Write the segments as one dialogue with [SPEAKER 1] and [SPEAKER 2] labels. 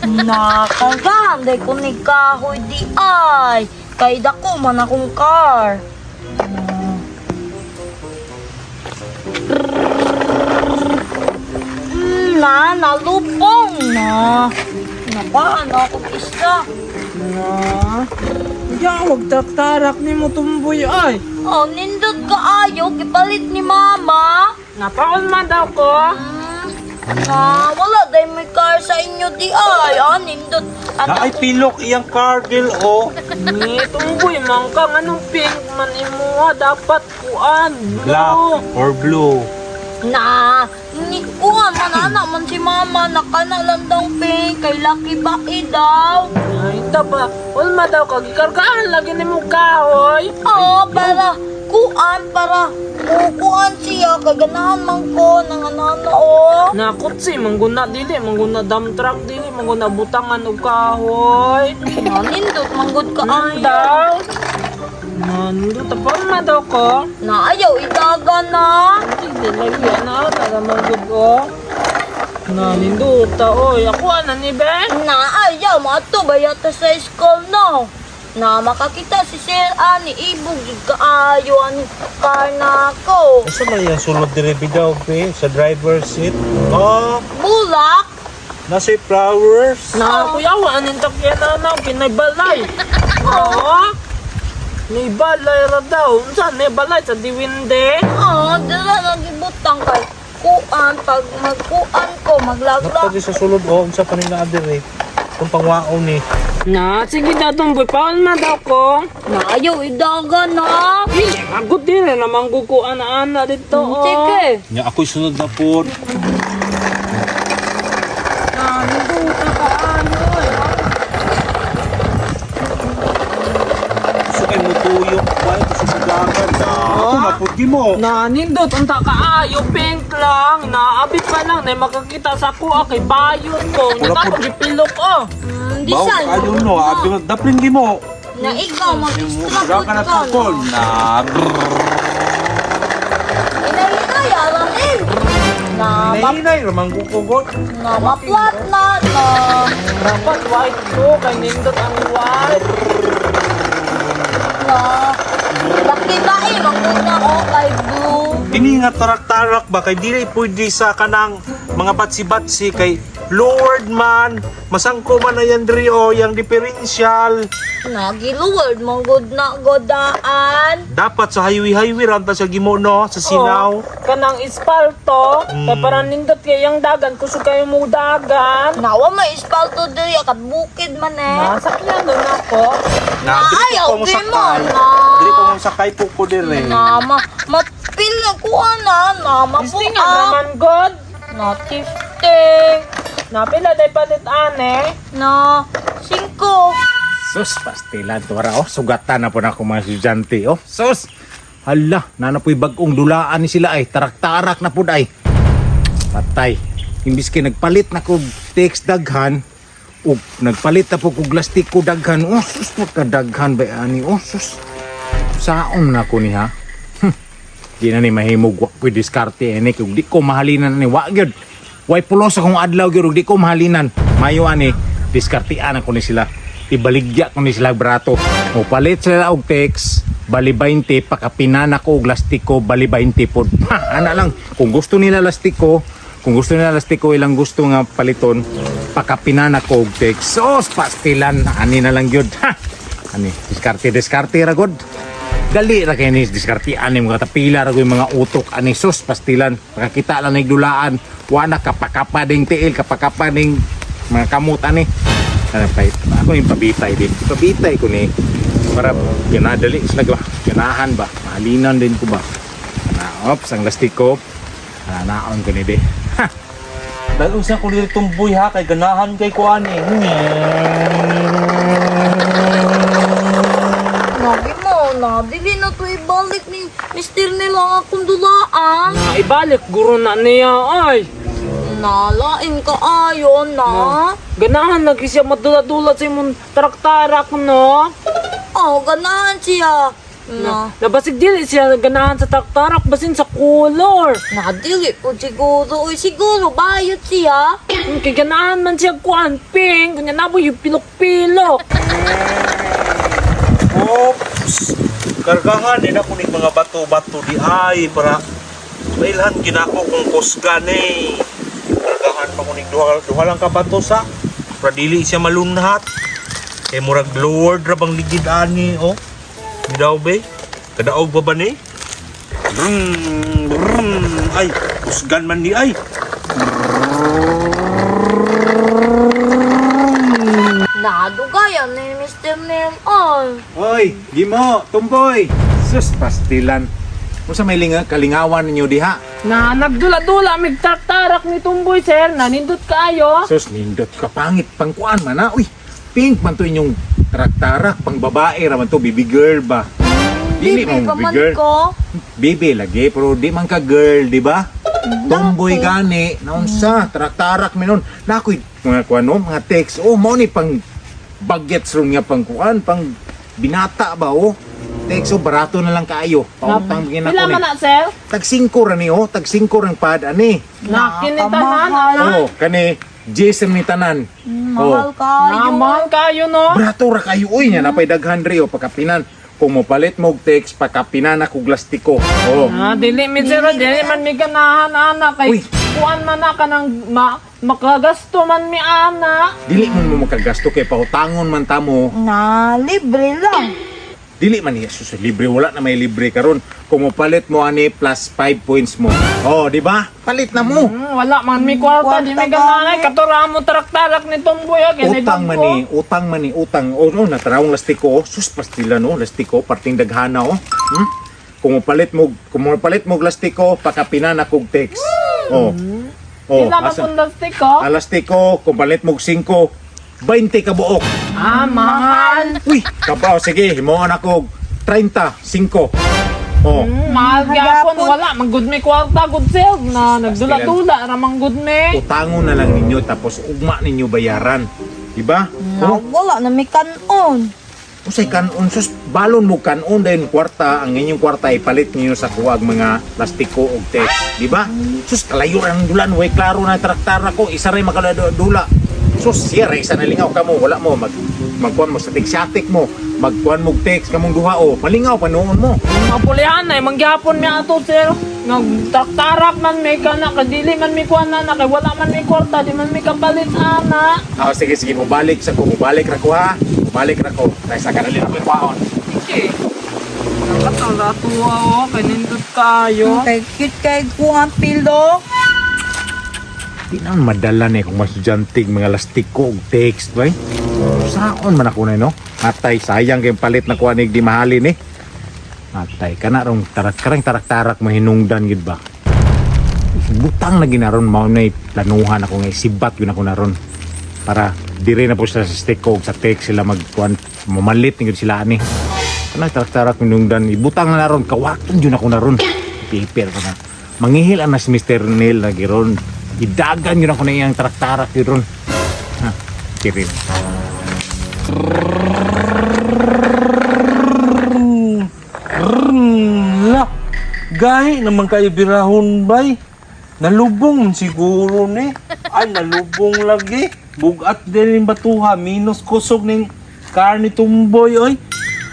[SPEAKER 1] Nakagahan day ko ni kahoy di ay. Kay dako man akong car. Na, nalupong na. Napaan ako isda.
[SPEAKER 2] Na. Yawag tarak ni mo tumboy ay.
[SPEAKER 1] Oh, nindot kaayo, gipalit ni mama.
[SPEAKER 2] Napaon man daw ko.
[SPEAKER 1] Na, wala day may car sa inyo di ay. Ah, nindot.
[SPEAKER 3] Na ay pilok iyang cargill oh.
[SPEAKER 2] Ni tumboy man ka anong pink man imuha dapat kuan.
[SPEAKER 3] Black
[SPEAKER 2] Blue.
[SPEAKER 3] or blue.
[SPEAKER 1] Na, ni kuha man anak man si mama nakana lang daw pink kay laki ba daw.
[SPEAKER 2] Ay, ba? Ulma daw ka gikargaan lagi nimo kahoy.
[SPEAKER 1] Oo, para kuan para kukuan siya kay ganahan man ko nang ano oh.
[SPEAKER 2] Na kutsi mangguna dili mangguna dump truck dili mangguna butangan og kahoy.
[SPEAKER 1] Na nindot manggod ka
[SPEAKER 2] Ang
[SPEAKER 1] ay.
[SPEAKER 2] daw. Nando tapon man daw ko.
[SPEAKER 1] Na ayaw idaga na.
[SPEAKER 2] Hindi lagi ana taga manggod ko. Na ninduta oy ako ana ni be.
[SPEAKER 1] Na ayaw mato bayata sa school no. Na makakita si Sir ani ibog jud kaayo ani car na ko.
[SPEAKER 3] Asa man iyang sulod dire bidaw be sa driver seat? Oh,
[SPEAKER 1] Bulak.
[SPEAKER 3] nasa flowers.
[SPEAKER 2] Na kuya wa anin takyan na kinaybalay. Oo. Ni balay ra daw. Unsa ni balay sa diwinde?
[SPEAKER 1] Ah, dala lang gibutang kay kuan pag magkuan ko maglaglag.
[SPEAKER 3] Napag sa sulod oh, unsa pa nila dire? Kung pangwaon ni.
[SPEAKER 2] Na sige na tumboy paon man daw ko.
[SPEAKER 1] Na ayaw idaga na.
[SPEAKER 2] Dili agud dili na mangguko ana-ana dito. Oh.
[SPEAKER 1] Sige.
[SPEAKER 3] Nya ako'y sunod na pod.
[SPEAKER 2] Na ninduta ka ano.
[SPEAKER 3] Gusto kay mutuyok ba ito sa sudagan na. Ako na pod mo.
[SPEAKER 2] Na nindot unta kaayo pink lang. Naabi pa lang na makakita sa kuha kay bayot ko.
[SPEAKER 3] Wala
[SPEAKER 2] Nya
[SPEAKER 3] po.
[SPEAKER 2] gipilok oh.
[SPEAKER 3] Bawo
[SPEAKER 1] Design.
[SPEAKER 3] kayo no, abi mo daplin gimo.
[SPEAKER 1] Na ikaw mag-extra
[SPEAKER 3] Sudagan na tukol na.
[SPEAKER 1] Inahinay, aramin. Na, ma
[SPEAKER 3] Nahinay ramang kukugot.
[SPEAKER 1] na maplat na na.
[SPEAKER 2] Dapat white ko kay nindot ang white.
[SPEAKER 1] Na. Laki ba eh, maguna o kay blue.
[SPEAKER 3] Ini nga tarak-tarak ba kay dili pwede sa kanang mga batsi-batsi kay lowered man, masangko man na yan diri o yang differential.
[SPEAKER 1] Na, giluward, manggod na godaan.
[SPEAKER 3] Dapat sa highway-highway ramta sa gimo no, sa Sinaw.
[SPEAKER 2] Oh, kanang ispalto, kay para nindot kay yang dagan kusog kayo mo dagan.
[SPEAKER 1] Nawa may ispalto diri, akat bukid man eh.
[SPEAKER 2] Nasakyan nun ako.
[SPEAKER 3] Na, diri
[SPEAKER 1] Ayaw,
[SPEAKER 3] po ko mo
[SPEAKER 1] di mo
[SPEAKER 3] sakay.
[SPEAKER 1] na.
[SPEAKER 3] Diri po mo sakay po ko dire.
[SPEAKER 1] Na, ma, mapil na kuha na, na,
[SPEAKER 2] Gusto nga
[SPEAKER 1] mabuak.
[SPEAKER 2] naman god.
[SPEAKER 1] Na, tifting.
[SPEAKER 2] Napila day palit ane.
[SPEAKER 1] Na, singko.
[SPEAKER 4] Sus, pastilan to ra oh. Sugatan na po na ako mga estudyante oh. Sus! Hala, nana po'y bagong dulaan ni sila ay. Tarak-tarak na po ay. Patay. Imbis kay nagpalit na kog text daghan, ug nagpalit na po kog lastiko daghan. Oh, sus, pagkadaghan ba ani? Oh, sus. Saon na ko ni ha? Di na ni mahimog wa ko'y diskarte ini kung di ko mahalinan ni wa gyud. Way pulos akong adlaw gyud ug di ko mahalinan. Mayo ani diskartean ako ni sila. Ibaligya ko ni sila brato. Mo palit sila og text bali 20 pakapinana ko og lastiko bali 20 pod. Ha, ana lang kung gusto nila lastiko, kung gusto nila lastiko ilang gusto nga paliton pakapinana ko og text. Sos pastilan ani na lang gyud. Ha. Ani diskarte diskarte ra gud. Dali ra kay ni diskarte ani mga tapila ra ko'y mga utok ani sus pastilan makakita lang nig dulaan wa na kapakapa ding tiil kapakapa ding mga kamot ani ano pa ako yung pabitay di pabitay ko ni para ginadali sila ba ganahan ba mahalinan din ko ba na ops ang lastiko naon ko ni di. Ha.
[SPEAKER 3] Dahil unsa ko diri tumboy ha kay ganahan kay ko ani.
[SPEAKER 1] Nabi mo, na, dili na to ibalik ni Mr. nila ang akong dulaan.
[SPEAKER 2] Na ibalik guro na niya ay.
[SPEAKER 1] Nalain ka ayon na.
[SPEAKER 2] Ganahan lagi siya madula-dula sa imong tarak-tarak no.
[SPEAKER 1] Oh, ganahan siya. Na.
[SPEAKER 2] Nabasig dili siya ganahan sa tarak-tarak basin sa color.
[SPEAKER 1] Na dili po siguro. Uy, siguro bayot siya.
[SPEAKER 2] Kay ganahan man siya kuan pink, kunya nabo yung pilok-pilok.
[SPEAKER 3] Oops! Kargahan din ako ning mga bato-bato di ay para mailhan ginako kung kusgan eh. Kargahan pa ko ning duha, duha lang ka bato sa para dili siya malunhat. Kay murag lowered ra bang ligid ani oh. Di daw be? Kadaog pa ba ni? Brum, brum. Ay, kusgan man di ay.
[SPEAKER 1] Nadugayan ni Mr. Mel ay.
[SPEAKER 4] Oy, Gimo, Tumboy. Sus, pastilan. Unsa may linga kalingawan ninyo diha?
[SPEAKER 2] Na nagdula-dula mig tarak-tarak ni Tumboy sir, nanindot kaayo.
[SPEAKER 4] Sus, nindot ka pangit pangkuan man ha. Uy, pink man to inyong tarak-tarak pang babae ra man to, baby girl ba? Dili
[SPEAKER 1] Bibi
[SPEAKER 4] man
[SPEAKER 1] pa
[SPEAKER 4] baby
[SPEAKER 1] man
[SPEAKER 4] girl.
[SPEAKER 1] ko.
[SPEAKER 4] Baby lagi, pero di man ka girl, di ba? Tomboy gani, naunsa, tarak-tarak mi nun. Nakoy mga kuan no, mga text. Oh, mao ni pang bagets ron nga pang kuan, pang binata ba oh. Text oh, barato na lang kaayo. Pautang gina
[SPEAKER 2] Pila
[SPEAKER 4] ko
[SPEAKER 2] man
[SPEAKER 4] ni.
[SPEAKER 2] na sir?
[SPEAKER 4] Tag 5 ra ni oh, tag 5 rang pad ani.
[SPEAKER 2] Na kinitanan ana.
[SPEAKER 4] Oh, kani Jason ni tanan.
[SPEAKER 1] Mahal
[SPEAKER 4] Oh.
[SPEAKER 1] kayo.
[SPEAKER 2] Na mahal kayo no.
[SPEAKER 4] Barato ra kayo uy nya napay daghan ri oh pagkapinan. Kung mopalit mo og text pagkapinan ako glastiko. Oh.
[SPEAKER 2] Ah, dili mi sir, dili man mi ganahan ana kay
[SPEAKER 4] Uy.
[SPEAKER 2] kuan man na kanang ma makagasto man mi ana.
[SPEAKER 4] Dili man mo makagasto kay pautangon man ta mo.
[SPEAKER 1] Na libre lang.
[SPEAKER 4] Dili man niya sus libre, wala na may libre karon. Kung mopalit mo ani plus 5 points mo. Oh, di ba? Palit na mo.
[SPEAKER 2] Wala man mi kwarta, di mi
[SPEAKER 1] Kwarta
[SPEAKER 2] ganahan
[SPEAKER 1] gani.
[SPEAKER 2] katura mo tarak-tarak ni Tumboy oh, kay
[SPEAKER 4] Utang man ni, utang man ni, utang. Oh, no, natarawng lastiko. Oh. Sus pastila no, lastiko parting daghana oh. Kung mopalit mo, kung mopalit mo og lastiko, pakapinan akong text. Oh. Oh,
[SPEAKER 2] Pila man
[SPEAKER 4] asa-
[SPEAKER 2] pong lastik oh.
[SPEAKER 4] Ang lastiko, kung palit mo og 5, 20 ka buok.
[SPEAKER 2] Ah, mahal.
[SPEAKER 4] Uy, kabaw sige, himuon ako og 35. Oh.
[SPEAKER 2] Mahal gyapon
[SPEAKER 1] Gyapon.
[SPEAKER 2] wala man gud mi kwarta good sir na nagdula-dula ra man gud mi.
[SPEAKER 4] Utangon na lang ninyo tapos ugma ninyo bayaran. Diba?
[SPEAKER 1] Na
[SPEAKER 4] Oh,
[SPEAKER 1] wala na may kanon.
[SPEAKER 4] usay kanon sus balon mo kanon dayon kwarta ang inyong kwarta ipalit niyo sa kuwag mga plastiko og text, di ba? Sus kalayo ra ang dulan, way klaro na traktara ko, isa ray makadula. Sus siya ra isa nalingaw kamo, wala mo mag magkuan mo sa tiksatik mo, magkuan mo og text kamong duha o malingaw pa noon mo.
[SPEAKER 2] Mga pulihan ay mangyapon mi ato sir. Nagtarak man mi kana kadili man mi kuan na kay wala man mi kwarta di man mi kapalit ana.
[SPEAKER 4] Ah, sige sige, mobalik sa ko, mobalik ra ko ha. Mobalik ra ko. Kay sa kanalin ako kwaon.
[SPEAKER 2] Sige. Nakatala tuwa oh, kay nindot kayo.
[SPEAKER 1] Kay cute kay ko ang pilo.
[SPEAKER 4] Di naman madala ni kung mas mga lastiko og text bay. Saon man ako na no? Atay sayang kay palit na kuha ni di mahalin eh. Atay kana rong tarak karang tarak-tarak mahinungdan gid ba. Butang na ginaron mao na planuhan ako nga sibat yun ako naron para dire na po sila sa stiko og sa text sila magkuan mamalit ni gid sila ani. Kana tarak-tarak hinungdan ibutang na naron kawaton yun ako naron. Pipir ko na. Mangihil ang na si Mr. Neil na giron. Idagan yun ako na iyang tarak-tarak yun ron. Ha, kirim.
[SPEAKER 3] La, gahi naman kayo birahon bay. Nalubong siguro ni. Ay, nalubong lagi. Bugat din yung batuha. Minus kusog ning karni tumboy, oy.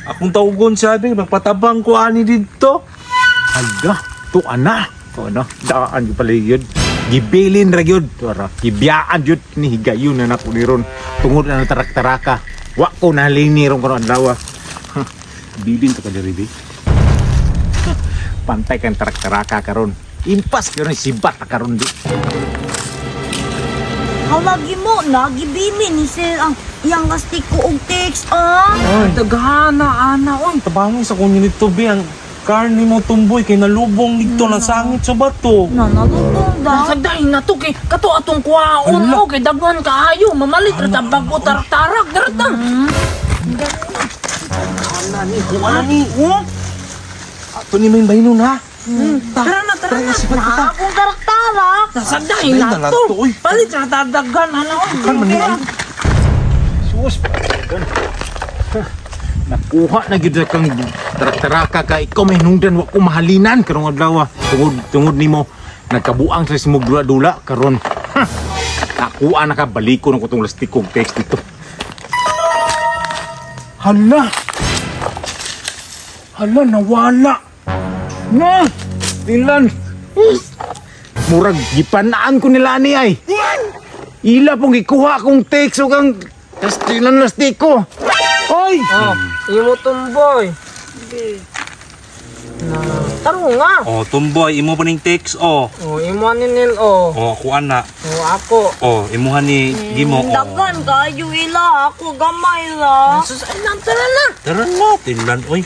[SPEAKER 3] Akong tawgon sabi, magpatabang ko ani dito.
[SPEAKER 4] Aga, to ana. To ano, daan yung pala yun. Gibilin ra yun. Ra, gibiyaan yun. Ni higayon na nako ni ron. Tungod na ng tarak-taraka. Wa ko nahalini ron karon adlaw. Ha, bilin to ka diri bi. Ha, pantay kang tarak-taraka karon. Impas karon sibat na karon di.
[SPEAKER 1] Hawagi mo, nagibili ni sir ang iyang lastiko og text ah.
[SPEAKER 3] Ay,
[SPEAKER 2] Daghana ana oy.
[SPEAKER 3] tabangin sa kunyo nito, be. Ang karni mo tumboy kay nalubong dito, nasangit sa bato.
[SPEAKER 1] Na nalutong da.
[SPEAKER 2] Nasagdahin na to kay kato atong kuwaon mo kay daghan kaayo mamalit ra tabag o tarak-tarak darata.
[SPEAKER 3] Kuha ni, oh. Ato ni may bahinon, ha?
[SPEAKER 2] Tara na tara na.
[SPEAKER 1] Na akong tarak-tarak.
[SPEAKER 2] Nasagdahin
[SPEAKER 3] Ay,
[SPEAKER 2] na to.
[SPEAKER 3] to, oy.
[SPEAKER 2] Palit ra tadaghan ana oy.
[SPEAKER 3] Kan man ni,
[SPEAKER 4] Sus, pagdagan. Nakuha na gyud sa kang tarak-taraka ka, ikaw may hinungdan wa ko mahalinan karong adlaw. Tungod tungod nimo nagkabuang sa simog dula-dula karon. Ha! Nakuha na ka, baliko na ko tong lastikog text dito. Hala! Hala, nawala! Na! Tilan! Murag gipanaan ko nila ni ay. Ila pong gikuha kong text o kang tilan lastiko. Oy!
[SPEAKER 2] Oh, imo tumboy. Na, tarong nga.
[SPEAKER 3] Oh, tumboy, imo pa ning text oh.
[SPEAKER 2] Oh, imo ni Nil oh.
[SPEAKER 3] Oh, kuan na.
[SPEAKER 2] Oh, ako.
[SPEAKER 3] Oh, imuha ni Gimo. Oh.
[SPEAKER 1] Daghan kaayo ila, ako gamay ra.
[SPEAKER 2] Sus, ay, nang tara na.
[SPEAKER 3] Tara na, tilan oy.